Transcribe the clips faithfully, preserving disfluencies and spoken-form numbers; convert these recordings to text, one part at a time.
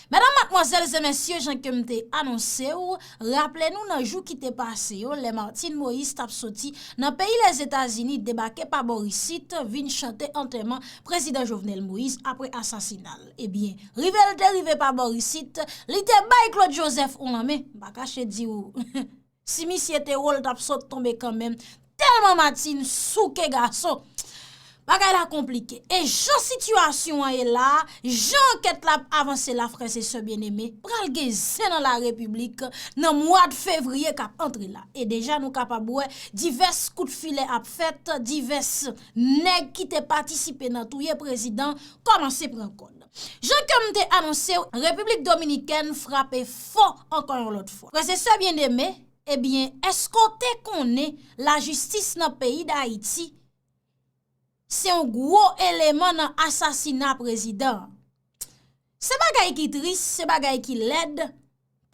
Medam, madmwazèl e mesye, jan ke m te anonse w, raple nou nan jou ki te pase yo, lè Martine Moïse t ap soti nan peyi Lèzetazini, debake pa bò isit, vin chante antèman prezidan Jovenel Moïse apre asasina l. Ebyen, rive l te rive pa bò isit, li te bay Claude Joseph yon lanmen, m pa kache di w. Si misye te wo, l t ap sot tonbe kanmenm. Tèlman Martine souke gason. Bagay la konplike. E jan sitiyasyon an ye la, jan ankèt la ap avanse la, frè e sè byeneme, pral gen zen nan larepiblik nan mwa de fevriye k ap antre la. E deja nou kapab wè divès kout filè ap fèt, divès nèg ki te patisipe nan touye prezidan kòmanse pran kòd. Jan ke m te anonse w, Repiblik Dominikèn frape fò ankò yon lòt fwa. Frè e sè byeneme, ebyen, èske w te konnen lajistis nan peyi Dayiti se yon gwo eleman nan asasina prezidan an? Se bagay ki tris, se bagay ki lèd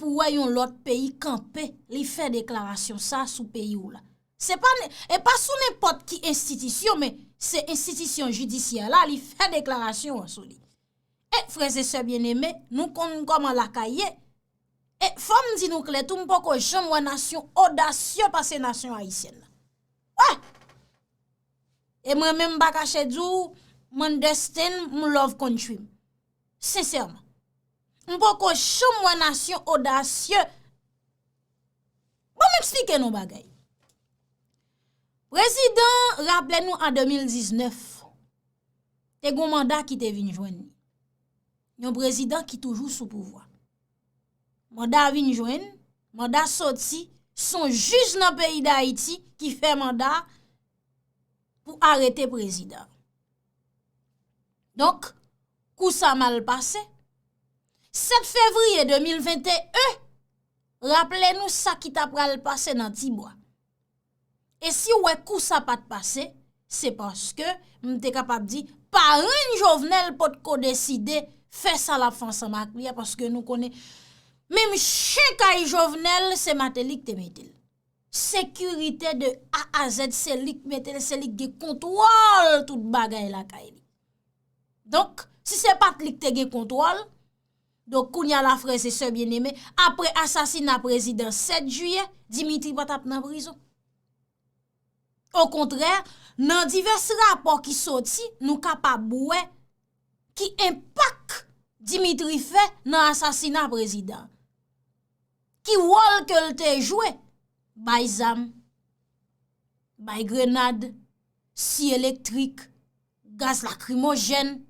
pou wè yon lòt peyi kanpe, li fè deklarasyon sa sou peyi w la. Se pa, e pa sou nenpòt ki enstitisyon, men se enstitisyon jidisyè la, li fè deklarasyon an sou li. E, frè e sè byeneme, nou konn kòman lakay ye. E, fò m di nou klè tou, m poko janm wè nasyon odasye pase nasyon ayisyèn nan. Wè! E mwen menm, m pa kache di w, m understand, m love country m. Sensèman. M poko janm wè nasyon odasye. Bon, m eksplike nou bagay. Prezidan, raple nou an de mil diznèf, te gon manda ki te vin jwenn li. Yon prezidan ki toujou sou pouvwa. Manda vin jwenn, manda soti, se yon jij nan peyi Dayiti ki fè manda pou arete prezidan. Donk, kou sa mal pase. Sèt fevriye de mil venteyen, raple nou sa ki ta pral pase nan Tibwa. E si w wè kou sa pa t pase, se paske, m te kapab di, parenn Jovenel potko deside fè sa l ap fè ansanm ak li a, paske nou konnen, menm chen kay Jovenel, se Martelly ki te mete l. Sekirite de A a Z, se li k mete l, se li k gen kontwòl tout bagay lakay li. Donk, si se pa t li k te gen kontwòl, donk, kounye a la, frè e sè byeneme, apre asasina prezidan sèt jiyè, Dimitri pa t ap nan prizon. Okontrè, nan divès rapò ki soti, nou kapab wè ki enpak Dimitri fè nan asasina prezidan. Ki wòl ke l te jwe? Bay zam, bay grenad, sye elektrik, gaz lakrimojèn.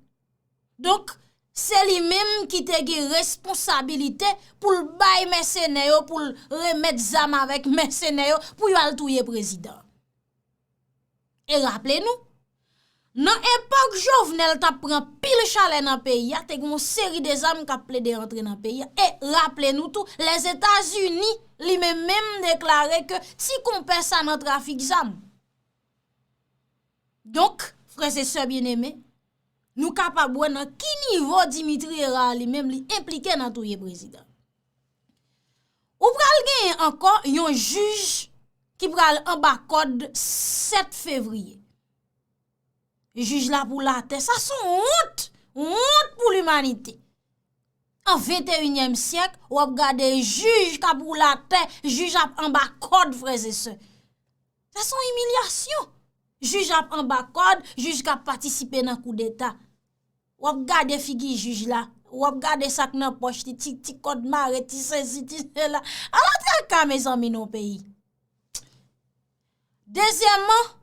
Donk, se li menm ki te gen responsabilite pou l bay mèsenè yo, pou l remèt zam avèk mèsenè yo, pou yo al touye prezidan. E raple nou, nan epòk Jovenel t ap pran pil chalè nan peyi a, te gen yon seri de zam k ap plede antre nan peyi a. E raple nou tou, Lèzetazini, li menm menm deklare ke ti konpè sa nan trafik zam. Donk, frè e sè byeneme, nou kapab wè nan ki nivo Dimitri Hérard li menm li enplike nan touye prezidan. Ou pral genyen ankò yon jij ki pral anba kòd sèt fevriye. Jij la pou latè, sa se yon wont, wont pou limanite. An venteyinyèm syèk, w ap gade jij k ap pou latè, jij ap anba kòd, frè e sè. Sa se yon imilyasyon. Jij ap anba kòd, jij k ap patisipe nan koudeta. W ap gade figi jij la, w ap gade sa k nan pòch li, ti, ti kòd mare, ti sesi, ti sela. Ala traka, mezanmi, nan peyi. Dezyèmman,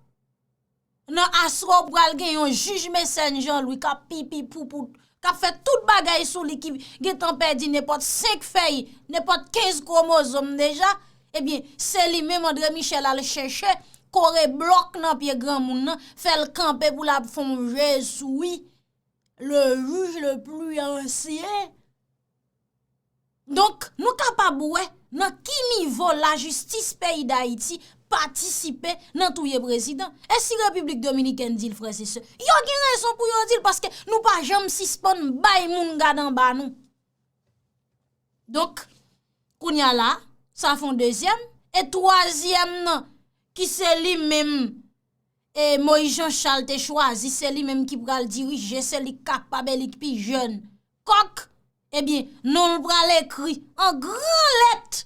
nan aswè w pral gen yon jij Mecène Jean Louis k ap pipi poupou, k ap fè tout bagay sou li, ki gentan pèdi nenpòt senk fèy, nenpòt kenz kwomozòm deja. Ebyen, se li menm André Michel al chèche, kore blòk nan pye granmoun nan, fè l kanpe pou l ap fè yon je sou li. Le juge le plus ancien. Donk, nou kapab wè nan ki nivo lajistis peyi Dayiti patisipe nan touye prezidan. E si Repiblik Dominikèn di l, frè e sè, yo gen rezon pou yo di l, paske nou pa janm sispann bay moun gad anba nou. Donk, kounye a la, sa fè yon dezyèm. E twazyèm nan, ki se li menm, e Moïse Jean Charles te chwazi, se li menm ki pral dirije, se li k kapab e li k pi jèn Kòk, ebyen, non l pral ekri an gran lèt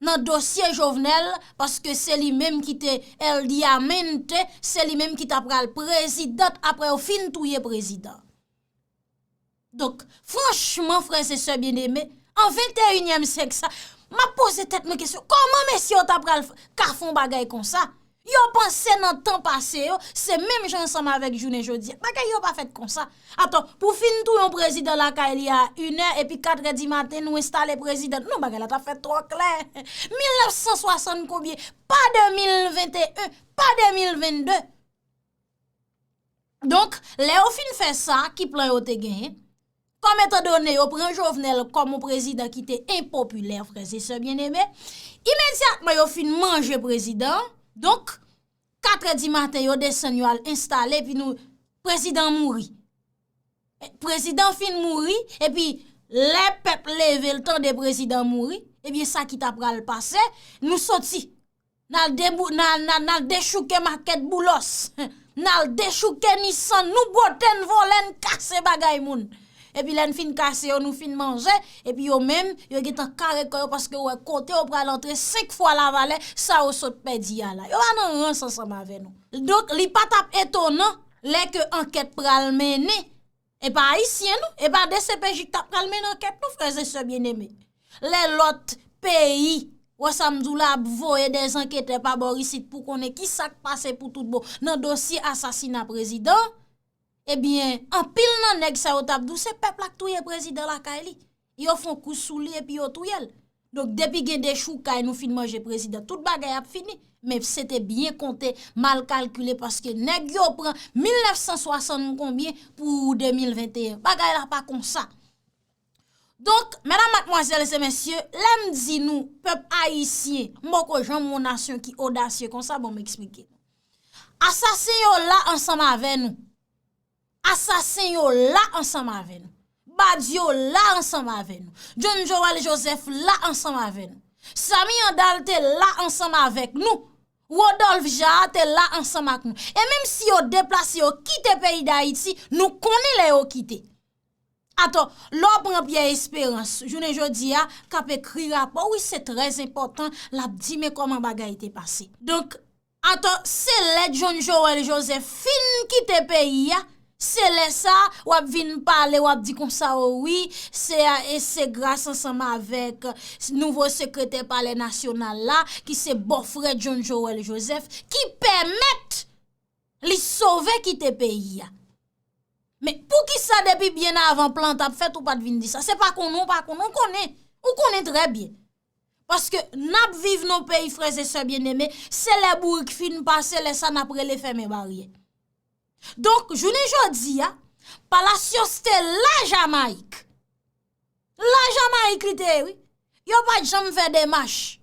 nan dosye Jovenel, paske se li menm ki te el diamante, se li menm ki ta pral prezidant apre yo fin touye prezidan. Donk, franchman, frè e sè byeneme, an venteyinyèm syèk sa, m ap poze tèt mwen kesyon, kòman mesye yo ta pral f- ka fè yon bagay konsa? Yo panse nan tan pase yo, se menm jan ansanm avèk jounen jodi a. Bagay yo pa fèt konsa. Atò, pou fin touye yon prezidan lakay li a inè, epi katrè di maten, nou enstale prezidan. Non, bagay la t ap fèt twò klè. Mil nèf san swasann konbyen? Pa de mil venteyen, pa de mil vennde. Donk, lè yo fin fè sa, ki plan yo te genyen? Kòm etandone yo pran Jovenel kòm yon prezidan ki te enpopilè, frè e sè byeneme, imedyatman yo fin manje prezidan an, donk, katrè di maten, yo desann, yo al enstale, epi nou, prezidan an mouri. Prezidan an fin mouri, epi lè pèp leve l tande prezidan an mouri, ebyen, sa ki ta pral pase, nou soti. N al debou- n al, n al, n al dechouke makèt Boulos. N al dechouke Nissan, nou bwote, n vole, n kase bagay moun. Epi lè n fin kase yo, nou fin manje, epi yo menm, yo gentan kare kò yo paske yo wè kote yo pral antre senk fwa lavalè sa yo sot pèdi a la. Yo pa nan rans ansanm avè nou. Donk, li pa t ap etonan lè ke ankèt pral mennen. E pa ayisyen, non. E pa D C P J k t ap pral mennen ankèt, non, frè e sè byeneme. Lè lòt peyi, wè sa m di w la, ap voye dèzanketè pa bò isit pou konnen ki sa k pase pou tout bon nan dosye asasina prezidan, ebyen, anpil nan nèg sa yo t ap di w se pèp la k touye prezidan lakay li. Yo fè yon kou sou li epi yo touye l. Donk, depi gen dechoukay, nou fin manje prezidan, tout bagay ap fini. Men se te byen konte, mal kalkile, paske nèg yo pran mil nèf san swasann konbyen pou de mil venteyen. Bagay la pa konsa. Donk, medam, madmwazèl e mesye, lè m di nou, pèp ayisyen, m poko janm wè yon nasyon ki odasye konsa, bon, m eksplike nou. Asasen yo la ansanm avè nou. Asasen yo la ansanm avè nou. Bandi yo la ansanm avè nou. John Joel Joseph la ansanm avè nou. Samy Handal te la ansanm avèk nou. Rodolphe Jaar te la ansanm ak nou. E menm si yo deplase, yo kite peyi Dayiti, nou konnen lè yo kite. Atò, lè w pran Pierre Espérance, jounen jodi a, k ap ekri rapò, wi, se trè enpòtan, l ap di men kòman bagay te pase. Donk, atò, se lè John Joel Joseph fin kite peyi a, se lè sa, w ap vin pale, w ap di konsa, o wi, se, e se gras ansanm avèk nouvo sekretè Palè Nasyonal la, ki se bòfrè John Joel Joseph, ki pèmèt li sove kite peyi a. Men poukisa depi byen avan plan t ap fèt, ou pa t vin di sa? Se pa konnen, ou pa konnen, ou konnen. Ou konnen trè byen. Paske n ap viv nan yon peyi, frè e sè byeneme, se lè bourik fin pase, lè sa n ap rele fèmen baryè. Donk, jounen jodi a, Palacios te la Jamayik. La Jamayik li te ye, wi. Yo pa t janm fè demach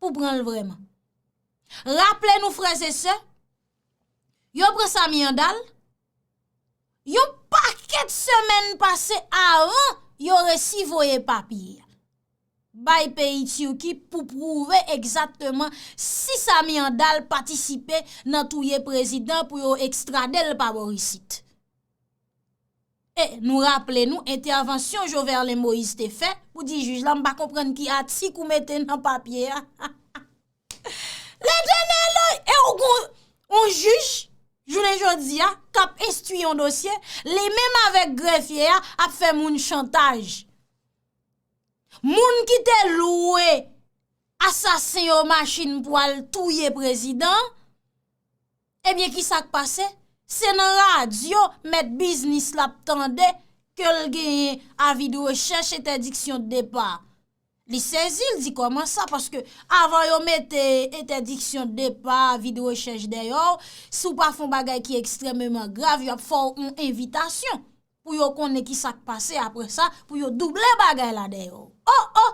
pou pran l vrèman. Raple nou, frè e sè, yo pran Samy Handal, yon pakèt semèn pase avan yo resi voye papye a bay peyi Tiki pou pwouve egzakteman si Samy Handal patisipe nan touye prezidan pou yo ekstrade l pa bò isit. E nou raple nou entèvansyon Joverlein Moïse te fè pou di jij la, m pa konprann ki atik ou mete nan papye a. Letènèl, e ou gon yon jij, jounen jodi a, k ap enstwi yon dosye, li menm avèk grefye a ap fè moun chantaj. Moun ki te lwe asasen yo machin pou al touye prezidan, ebyen, ki sa k pase? Se nan radyo mèt biznis la ap tande ke l genyen avi de rechèch, entèdiksyon de depa. Li sezi, l di, kòman sa? Paske avan yo mete entèdiksyon de depa, avi de rechèch dèyè w, si w pa fè yon bagay ki ekstrèmeman grav, y ap fè w yon envitasyon pou yo konnen ki sa k pase. Apre sa, pou yo double bagay la dèyè w. O, o!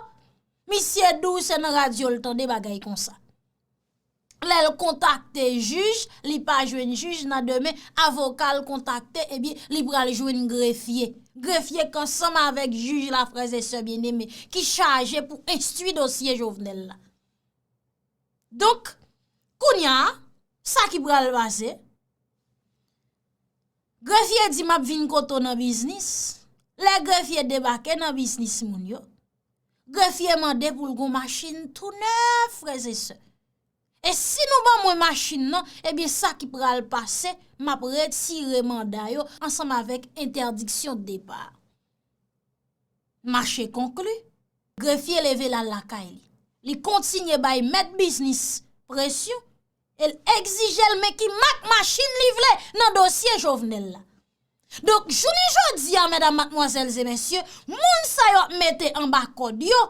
Misye di w se nan radyo l tande bagay konsa. Lè l kontakte jij, li pa jwenn jij, nan demen, avoka l kontakte, ebyen, li pral jwenn grefye. Grefye k ansanm avèk jij la, frè e sè byeneme, ki chaje pou enstwi dosye Jovenel la. Donk, kounye a, sa ki pral pase, grefye di, m ap vin kote w nan biznis, Lè grefye debake nan biznis moun yo, grefye mande pou l gon machin tou nèf, frè e sè. E si nou ban mwen machin nan, ebyen sa ki pral pase, m ap retire manda yo ansanm avèk entèdiksyon depa. Mache konkli, grefye leve l al lakay li. Li kontinye bay mèt biznis presyon e l egzije l men ki mak machin li vle nan dosye Jovenel la. Donk, jounen jodi a, medam, madmwazèl e mesye, moun sa yo ap mete anba kòd yo,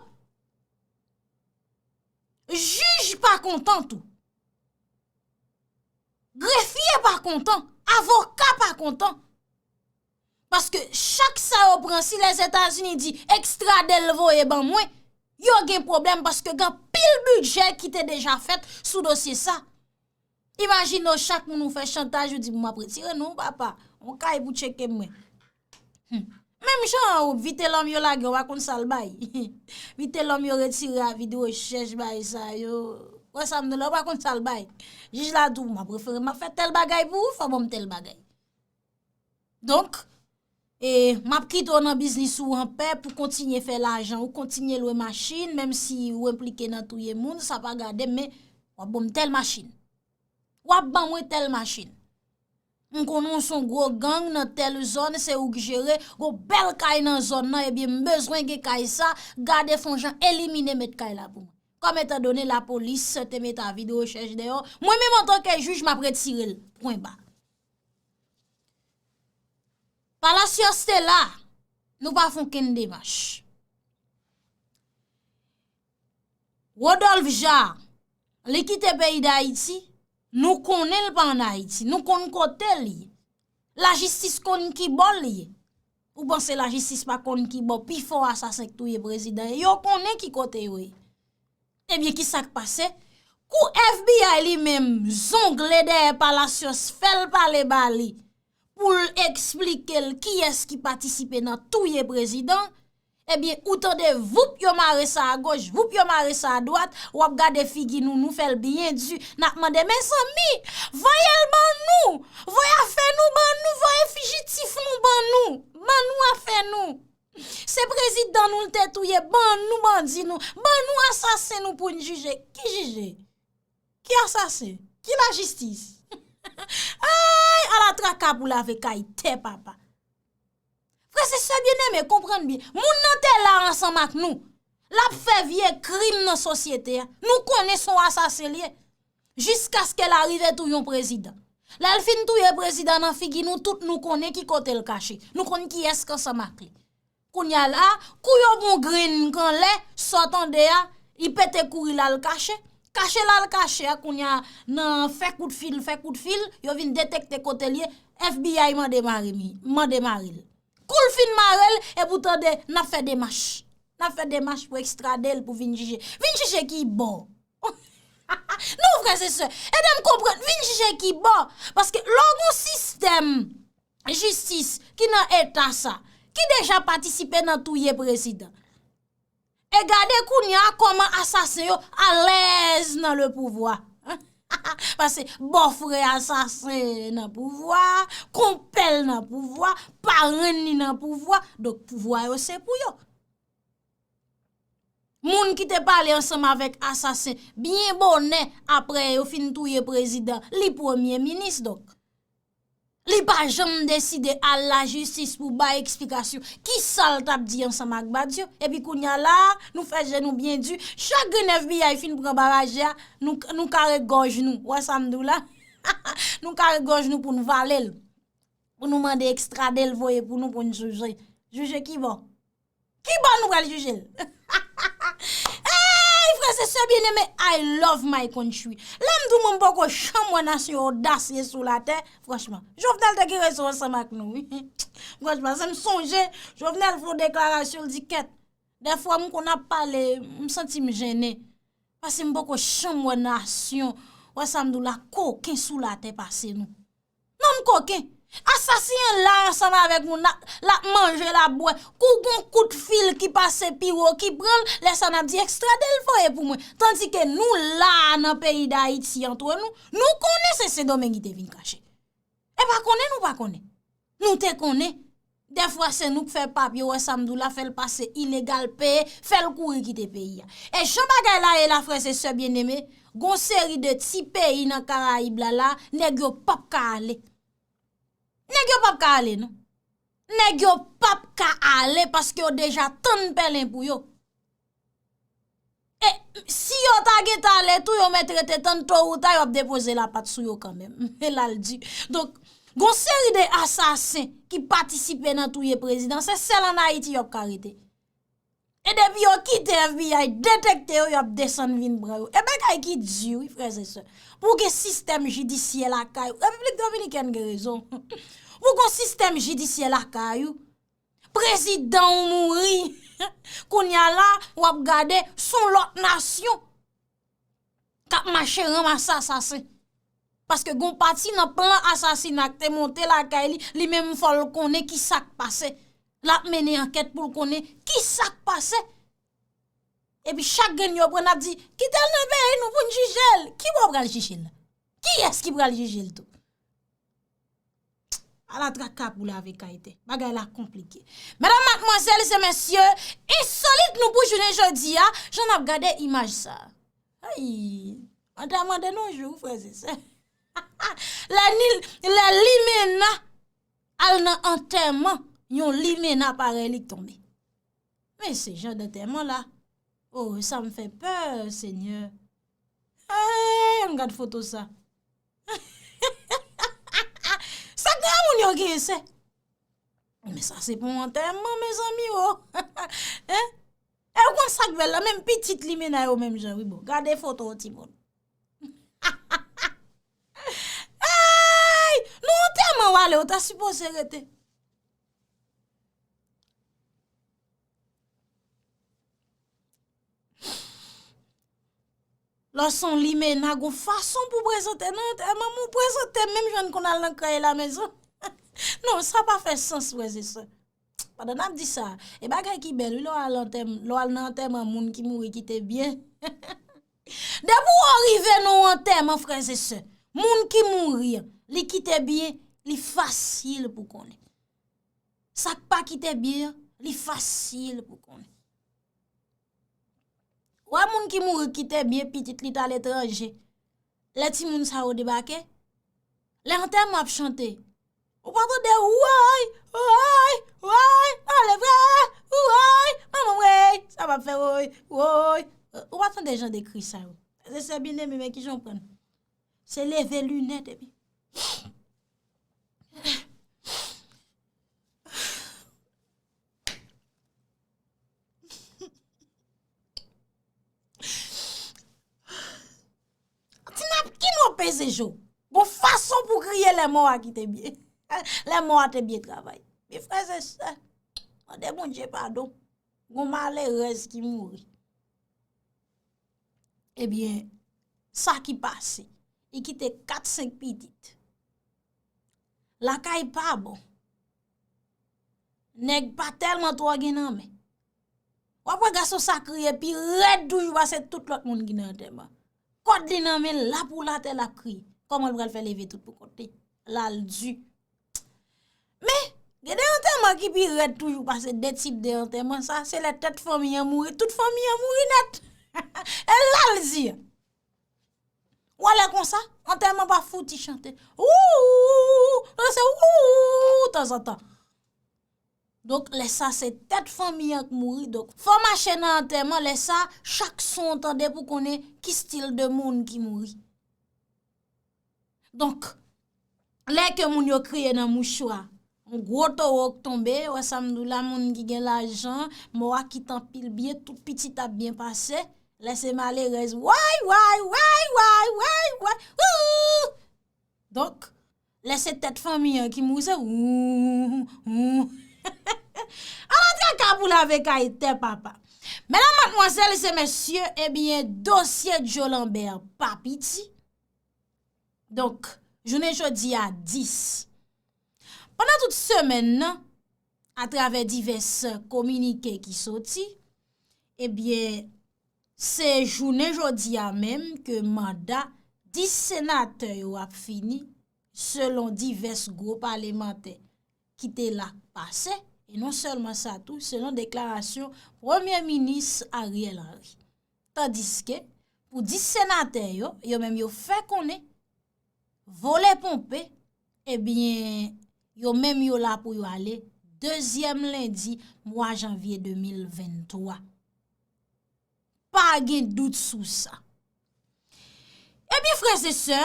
jij pa kontan tou. Grefye pa kontan, avoka pa kontan. Paske chak sa yo pran, si Lèzetazini di ekstrade l voye ban mwen, yo gen pwoblèm paske gen anpil bidjè ki te deja fèt sou dosye sa. Imajine w, chak moun ou fè chantaj, ou di, "M ap retire non, papa. On kay pou tcheke mwen." Hmm. Menm jan ou Vitelòm yo lage, ou pa konn sa l bay. Vitelòm yo retire avi de rechèch bay sa yo. Wè sa m di w la, ou pa konn sa l bay. Jij la di w, "M ap refere, m ap fè tèl bagay pou ou, fò ban m tèl bagay." Donk, e, m ap kite w nan biznis ou anpè pou kontinye fè lajan, ou kontinye lwe machin, menm si ou enplike nan touye moun, sa pa gade m, men w ap ban m tèl machin. W ap ban mwen tèl machin. M konnen w se yon gwo gang nan tèl zòn, se ou k jere, gon bèl kay nan zòn nan, ebyen m bezwen gen kay sa, gade fè yon jan elimine mèt kay la pou mwen. Kòm etandone lapolis te mete avi de rechèch dèyè, mwen menm antanke jij m ap retire l, pwen ba. Palacios te la, nou pa fè okenn demach. Rodolphe Jaar, li kite peyi Dayiti, nou konnen l pa ann Ayiti, nou konn kote l ye. Lajistis konn ki bò l ye. Ou panse lajistis pa konn ki bò pifò asasen k touye prezidan yo? Yo konnen ki kote yo ye. Ebyen, ki sa k pase? Kou F B I li menm zongle dèyè Palacios, fè l pale ba li pou l eksplike l kiyès ki patisipe nan touye prezidan, ebyen, ou tande voup yo mare sa agoch, voup yo mare sa adwat, w ap gade figi nou, nou fè l byen di, n ap mande, "Mezanmi, voye l ban nou, voye afè nou ban nou, voye fijitif nou ban nou, ban nou afè nou." Se prezidan nou l te touye, ban nou bandi nou, ban nou asasen nou pou n jije. Ki jije? Ki asasen? Ki lajistis? Ay, ala traka pou lave kay tè papa. Frè e sè byeneme, konprann byen. Moun nan te la ansanm ak nou. L ap fè vye krim nan sosyete a. Nou konnen se yon asasen l ye. Jiskaske l arive touye yon prezidan. Lè l fin touye prezidan nan figi nou, tout nou konnen ki kote l kache. Nou konn kiyès k ansanm ak li. Kounye a la, kou yo bon grenn kanlè, sa w tande a, li pete kouri l al kache. Kache l al kache a, kounye a, nan fè kout fil, fè kout fil, yo vin detekte kote l ye, F B I mande mare mi, mande mare l. Kou l fin mare l, epi w tande, n ap fè demach. N ap fè demach pou ekstrade l, pou vin jije. Vin jije ki bò? Non, frè e sè, ede m konprann, vin jije ki bò? Paske lè w gon sistèm jistis ki nan eta sa, ki deja patisipe nan touye prezidan. E gade kounye a kòman asasen yo alèz nan le pouvwa. Paske bòfrè asasen nan pouvwa, konpè l nan pouvwa, parenn li nan pouvwa, donk pouvwa yo se pou yo. Moun ki te pale ansanm avèk asasen byen bonè apre yo fin touye prezidan, li premye minis, donk. Li pa janm deside al lajistis pou bay eksplikasyon kisa l t ap di ansanm ak Badio. Epi kounye a la, nou fè je nou byen di, chak grenn F B I fin pran barajè a, nou, nou kare gòj nou. Ou wè sa m di w la? Nou kare gòj nou pou n vale l. Pou nou mande ekstrade l, voye pou nou, pou n jije. Jije ki bò? Ki bò nou pral jije l? Ey, frè e sè byeneme, I love my country. Lè m di w mwen m poko janm wè nasyon odasye sou latè, franchman, Jovenel te gen rezon ansanm ak nou, wi. Franchman, si m sonje, Jovenel fè yon deklarasyon, l di, "Kèt, dèfwa m konn ap pale, m santi m jennen." Paske m poko janm wè nasyon, wè sa m di w la, koken sou latè pase nou. Nonm koken. Asasen an la ansanm avèk nou, l ap, l ap manje, l ap bwè. Kou gon kout fil ki pase pi wo ki pran l, lè sa n ap di, "Ekstrade l, voye pou mwen." Tandike nou la a nan peyi Dayiti antre nou, nou konnen se Sendomeng li te vin kache. E pa konnen nou pa konnen. Nou te konnen. Dèfwa se nou k fè papye, w wè sa m di w la, fè l pase ilegal, peye, fè l kouri kite peyi a. E jan bagay la ye la, frè e sè byeneme, gon seri de ti peyi nan Karayib la la, nèg yo p ap ka ale. Nèg yo p ap ka ale, non. Nèg yo p ap ka ale paske yo deja tann pèlen pou yo. E si yo ta gentan ale tou, yo mèt rete tann, to ou ta, yo ap depoze lapat sou yo kanmenm. E la l di. Donk, gon seri de asasen ki patisipe nan touye prezidan, se sèl ann Ayiti yo ap ka rete. E depi yo kite F B I detekte yo, y ap desann vin pran yo. E bagay ki di, wi, frè e sè. Pou w gen sistèm jidisyè lakay ou, Repiblik Dominikèn gen rezon. Pou w gen sistèm jidisyè lakay ou, prezidan w mouri. Kounye a la, w ap gade, s on lòt nasyon k ap mache ranmase asasen. Paske gon pati nan plan asasina k te monte lakay li, li menm fò l konnen kisa k pase. L ap mennen ankèt pou l konnen kisa k pase. Epi chak grenn yo pran, n ap di, kite l nan peyi nou pou n jije l. Ki bò w pral jije l la? Kiyès ki pral jije l tou? Ala traka pou lave kay tè. Bagay la konplike. Medam, madmwazèl e mesye, ensolit nou pou jounen jodi a, jan n ap gade imaj sa. Ay, antèman de nos jours, frè e sè. Lè ni, lè limena al nan antèman, yon limena parèy li k tonbe. Men se jan d'antèman la. Oh, sa m fè pè, Senyè. Ay, ann gad foto sa. Sa granmoun yo genyen, sè. Men sa se pou yon antèman, mezanmi, o. Hein? E ou konn sa k bèl la, menm pitit limena yo menm jan, wi, bon. Gade foto yon timoun. Ay! Nou antèman w ale, ou ta sipoze rete. Lè w se yon limena, gon fason pou w prezante nan antèman, ou prezante menm jan n konn al nan krèy lamezon. Non, sa pa fè sans, frè e sè. Pandan n ap di sa, e bagay ki bèl, wi, lè w al antèm-, lè w al nan antèman moun ki mouri kite byen. Depi w rive nan yon antèman, frè e sè, moun ki mouri an, li kite byen, li fasil pou konnen. Sa k pa kite byen an, li fasil pou konnen. Ou wè moun ki mouri kite byen, pitit li t aletranje. Lè timoun sa yo debake, lè antèman ap chante, ou pa tande woy, woy, woy, ale vre, woy, manman m woy, sa p ap fè woy, woy. Ou pa tande jan de kri sa yo. Se, se byeneme, men kijan w pran l? Se leve linèt epi. Ti napkin ou peze je w. Gon fason pou kriye lè mò a kite byen. Lè mò a te byen travay. Men frè e sè, mande Bondye padon. Gon malerèz ki mouri. Ebyen, sa ki pase, li kite kat senk pitit. Lakay pa bon. Nèg pa tèlman twò gen nan men. W ap wè gason sa kriye pi rèd toujou pase tout lòt moun ki nan antèman. Kòd li nan men l, la pou l atè, l ap kriye. Kòman l pral fè leve tout pou kont li? La l di. Men, gen de antèman ki pi rèd toujou pase de tip de antèman sa, se lè tèt fanmi an mouri, tout fanmi an mouri nèt. E la l di. Ou wè lè konsa, antèman pa fouti chante. Wouwou, se wouwou tanzantan. Donk, lè sa, se tèt fanmi an k mouri. Donk, fò w mache nan antèman, lè sa, chak son w tande pou konnen ki stil de moun ki mouri. Donk, lè ke moun yo kriye nan mouchwa, yon gwo towo k tonbe, wè sa m di w la, moun ki gen lajan, mò a kite anpil byen, tout pitit ap byen pase, lè se malerèz, way, way, way, way, way, way, wouwou. Donk, lè se tèt fanmi an ki mouri, se wouwou, wouwou. Ala traka pou lave kay tè papa. Medam, madmwazèl e mesye, ebyen, dosye Joe Lambert pa piti. Donk, jounen jodi a dis. Pandan tout semèn nan, atravè divès kominike ki soti, ebyen, se jounen jodi a menm ke manda dis senatè yo ap fini, selon divès gwo palemantè ki te la pase, e non sèlman sa tou, selon deklarasyon Premye Minis Ariel Henry. Tandiske, pou dis senatè yo, yo menm yo fè konnen, vole ponpe, ebyen, yo menm yo la pou yo ale dezyèm lendi mwa janvye de mil venntwa. Pa gen dout sou sa. Ebyen, frè e sè,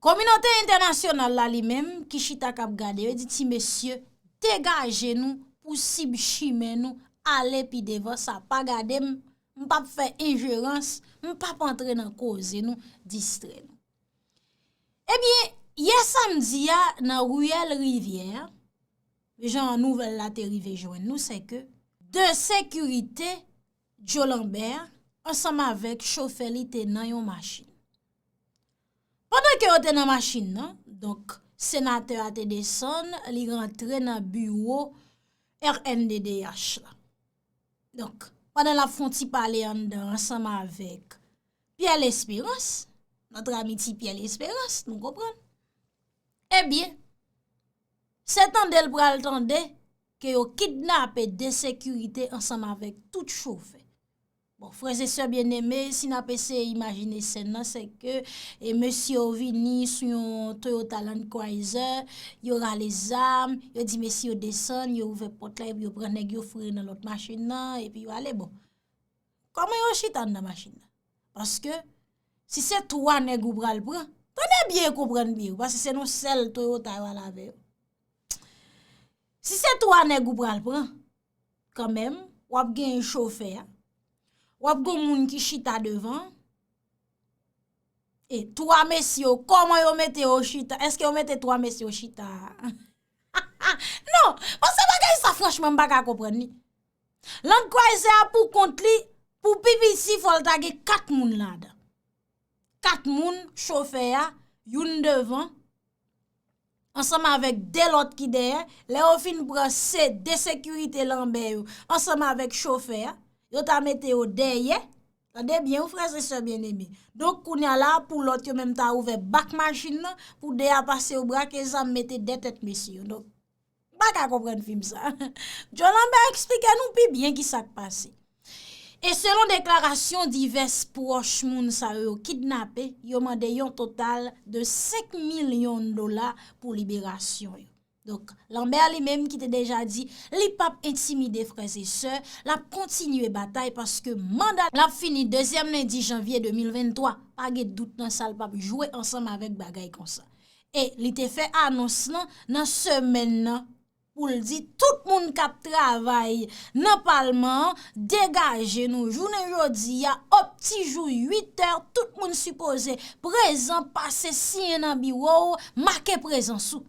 kominote entènasyonal la li menm ki chita k ap gade, yo di ti mesye, degaje nou pou sib chimen nou, ale pi devan, sa pa gade m, m p ap fè enjerans, m p ap antre nan koze nou, distrè nou. Ebyen, yè samdi a, nan riyèl Rivyè, jan nouvèl la te rive jwenn nou, se ke de sekirite Joe Lambert ansanm avèk chofè li te nan yon machin. Pandan ke yo te nan machin nan, donk, senatè a te desann, li rantre nan biwo R N D D H la. Donk, pandan l ap fè yon ti pale anndan ansanm avèk Pierre Espérance, notre ami ti Pierre Espérance, nou konprann. Ebyen, se tande l pral tande ke yo kidnape de sekirite ansanm avèk tout chofè. Bon, frè e sè byeneme, si n ap eseye imajine sèn nan, se ke e mesye yo vini sou yon Toyota Land Cruiser, yo rale zam, yo di mesye yo desann, yo ouvè pòt la, epi yo pran nèg yo foure nan lòt machin nan, epi yo ale. Bon, kòman yo chita anndan machin nan? Paske si se twa nèg ou pral pran, tande byen e konprann byen, paske se nan sèl Toyota yo al avè yo. Si se twa nèg ou pral pran, kanmenm, w ap gen chofè a, w ap gen moun ki chita devan, e twa mesye yo, kòman yo mete yo chita? Èske yo mete twa mesye yo chita? Non, paske bagay sa, franchman, m pa ka konprann li. Land Cruiser a pou kont li, pou pi piti, fò l ta gen kat moun ladan. Kat moun, chofè a, youn devan, ansanm avèk de lòt ki dèyè. Lè yo fin pran se de sekirite Lambert yo, ansanm avèk chofè a, yo ta mete yo dèyè. Tande byen, wi, frè e sè byeneme. Donk, kounye a la, pou lòt yo menm ta ouvè bak machin nan, pou de a pase yo brake zam, mete dèyè tèt mesye yo. Donk, m pa ka konprann fim sa. Joe Lambert eksplike nou pi byen ki sa k pase. E selon deklarasyon divès pwòch moun sa yo yo kidnape, yo mande yon total de senk milyon dola pou liberasyon yo. Donk, Lambert li menm ki te deja di li p ap entimide frè e sè, l ap kontinye batay paske manda l ap fini dezyèm lendi janvye de mil venntwa. Pa gen dout nan sa, l p ap jwe ansanm avèk bagay konsa. E li te fè anons lan nan semèn nan pou l di tout moun k ap travay nan palman an, degaje nou. Jounen jodi a, op ti jou uit è, tout moun sipoze prezan, pase siyen nan biwo w, make prezans ou.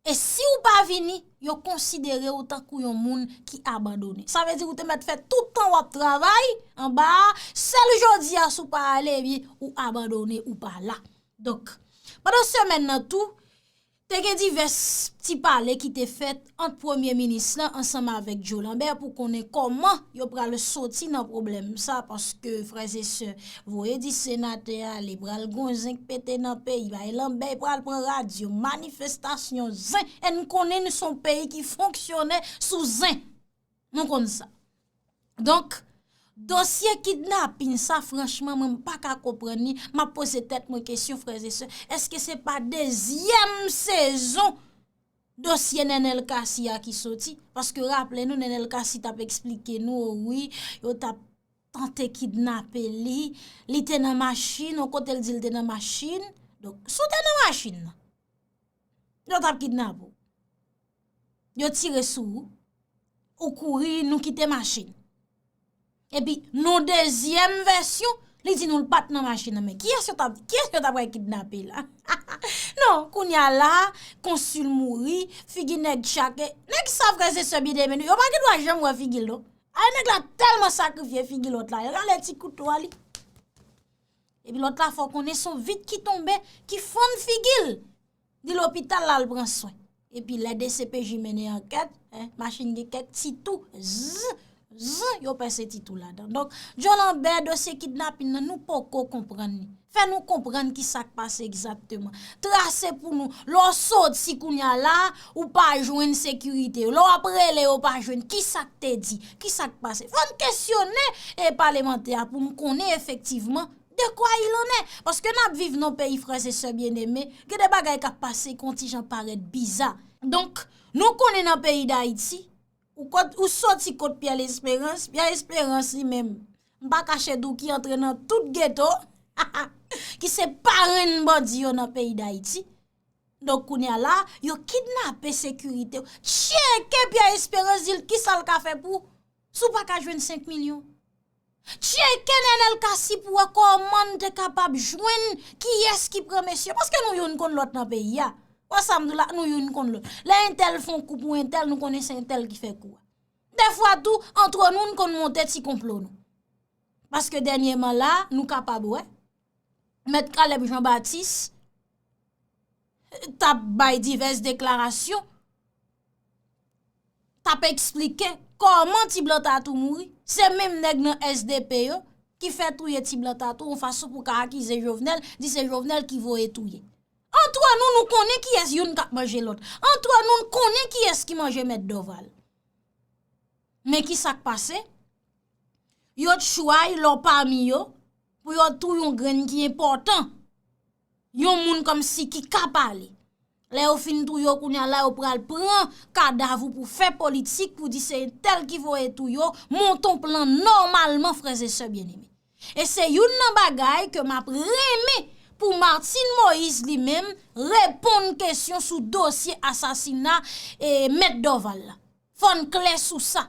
E si w pa vini, yo konsidere w tankou yon moun ki abandone. Sa vle di ou te mèt fè tout tan w ap travay anba a, sèl jodi a si w pa ale, ebyen, ou abandone, ou pa la. Donk, pandan semèn nan tou, te gen divès ti pale ki te fèt ant Premye Minis lan ansanm avèk Joe Lambert pou konnen kòman yo pral soti nan pwoblèm sa, paske frè e sè, voye di senatè ale, pral gon zen k pete nan peyi, bay Lambert pral pran radyo, manifestasyon, zen, e n konnen n se yon peyi ki fonksyone sou zen. Nou konn sa. Donk, dosye kidnapin sa, franchman, mwen m pa ka konprann li. M ap poze tèt mwen kesyon, frè e sè, èske se pa dezyèm sezon dosye Nenel Cassy a ki soti? Paske raple nou, Nenel Cassy t ap eksplike nou, o wi, yo t ap tante kidnape li, li te nan machin, yon kote l di l te nan machin. Donk, si w te nan machin nan, yo t ap kidnape w. Yo tire sou ou, ou kouri, nou kite machin. Epi, nan dezyèm vèsyon, li di nou l pa t nan machin nan. Men kiyès yo t ap, kiyès yo t ap pral kidnape la? Non, kounye a la, konsil mouri, figi nèg chake. Nèg sa, frè e sè byeneme, yo pa gen dwa janm wè figi l non. Ay, nèg la tèlman sakrifye figi lòt la, rale ti kouto a li. Epi lòt la fè w konnen se yon vit ki tonbe, ki fann figi l. Li lopital la, l pran swen. Epi lè D C P J mennen ankèt, en, machin gen kèk ti tou, zzz, zzz, yo pèse ti tou ladan. Donk, Joe Lambert, dosye kidnapin nan, nou poko konprann li. Fè nou konprann ki sa k pase egzakteman. Trase pou nou. Lè w soti kounye a la, ou pa jwenn sekirite yo. Lè w ap rele yo, pa jwenn. Ki sa k te di? Ki sa k pase? Fò n kesyone e palemantè a pou n konnen efektivman de quoi il en est. Paske n ap viv nan peyi, frè e sè byeneme, gen de bagay k ap pase ki yon ti jan parèt biza. Donk, nou konnen nan peyi Dayiti, ou, kot, ou soti kot Pierre Espérance, Pierre Espérance li menm, m pa kache di w ki antre nan tout geto, ki se parenn bandi yo nan peyi Dayiti. Donk, kounye a la, yo kidnape sekirite yo. Tcheke Pierre Espérance, di l ki sa l ka fè pou w. Si w pa ka jwenn senk milyon. Tcheke Nenel Cassy pou wè kòman n te kapab jwenn kiyès ki pran mesye. Paske nou youn konn lòt nan peyi a. Wè sa m di w la, nou youn konn lòt. Lè entèl fè yon kou pou entèl, nou konnen se entèl ki fè kou a. Dèfwa tou, antre nou, n konn monte ti konplo nou. Paske dènyèman la, nou kapab wè, Mèt Caleb Jean Baptiste t ap bay divès deklarasyon, t ap eksplike kòman Ti Blan Tatou mouri. Se menm nèg nan S D P yo ki fè touye Ti Blan Tatou, yon fason pou ka akize Jovenel, di se Jovenel ki voye touye. Antre nou, nou konnen kiyès youn k ap manje lòt. Antre nou, n konnen kiyès ki manje Mèt Dorval. Men ki sa k pase? Yo chwazi lò pami yo pou yo touye yon grenn ki enpòtan. Yon moun kòmsi ki ka pale. Lè yo fin touye w, kounye a la, yo pral pran kadav ou pou fè politik, pou di se entèl ki voye touye w, monte yon plan nòmalman, frè e sè byeneme. E se youn nan bagay ke m ap renmen pou Martine Moïse li menm reponn kesyon sou dosye asasina e Mèt Dorval la. Fò n klè sou sa.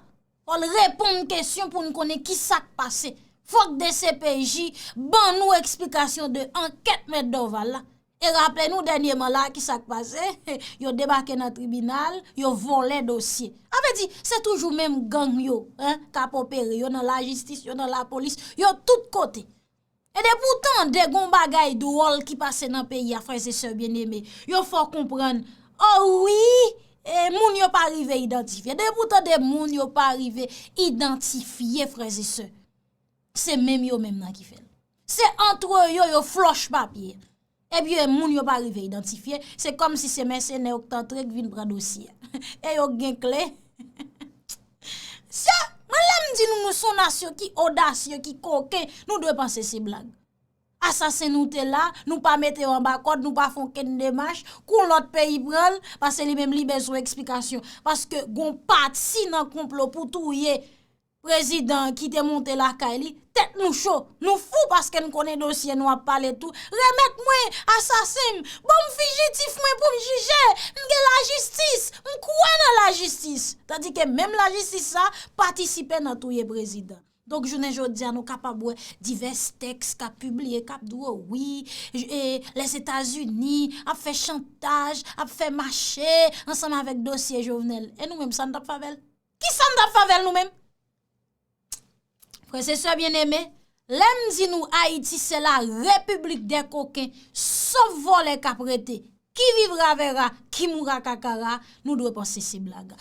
Fò l reponn kesyon pou n konnen ki sa k pase. Fòk D C P J ban nou eksplikasyon de ankèt Mèt Dorval la. E raple nou dènyèman la, ki sa k pase? Yo debake nan tribinal, yo vòlè dosye. A vle di, se toujou menm gang yo, en, k ap opere. Yo nan lajistis, yo nan lapolis, yo tout kote. E depi w tande gon bagay dwòl ki pase nan peyi a, frè e sè byeneme, yo fè w konprann, o wi, e, moun yo pa rive idantifye. Depi w tande moun yo pa rive idantifye, frè e sè, se menm yo menm nan ki fè l. Se antre yo, yo flòch papye. Epi, e, moun yo pa rive idantifye, se kòmsi se mèsenè yo k t antre, k vin pran dosye a. E yo k gen kle. Sè, mwen lè m di nou, nou se yon nasyon ki odasye, ki koken, nou dwe panse se blag. Asasen nou te la, nou pa mete yo anba kòd, nou pa fè okenn demach, kou lòt peyi pran l, paske li menm li bezwen eksplikasyon. Paske gon pati nan konplo pou touye prezidan ki te monte lakay li, tèt nou cho, nou fou paske n konnen dosye nou ap pale tou. Remèt mwen asasen m, ban m fijitif mwen pou m jije, m gen lajistis, m kwè nan lajistis. Tandike menm lajistis sa patisipe nan touye prezidan. Donk, jounen jodi a, nou kapab wè divès tèks k ap pibliye, k ap di w, wi, e, Lèzetazini ap fè chantaj, ap fè mache ansanm avèk dosye Jovenel. E nou menm, sa n t ap fè avè l? Ki sa n t ap fè avè l nou menm? Frè e sè byeneme, lè m di nou Ayiti se la répiblik dè koken, sòf vòlè k ap rete, qui vivra verra, qui mourra kakara, nou dwe panse se blag.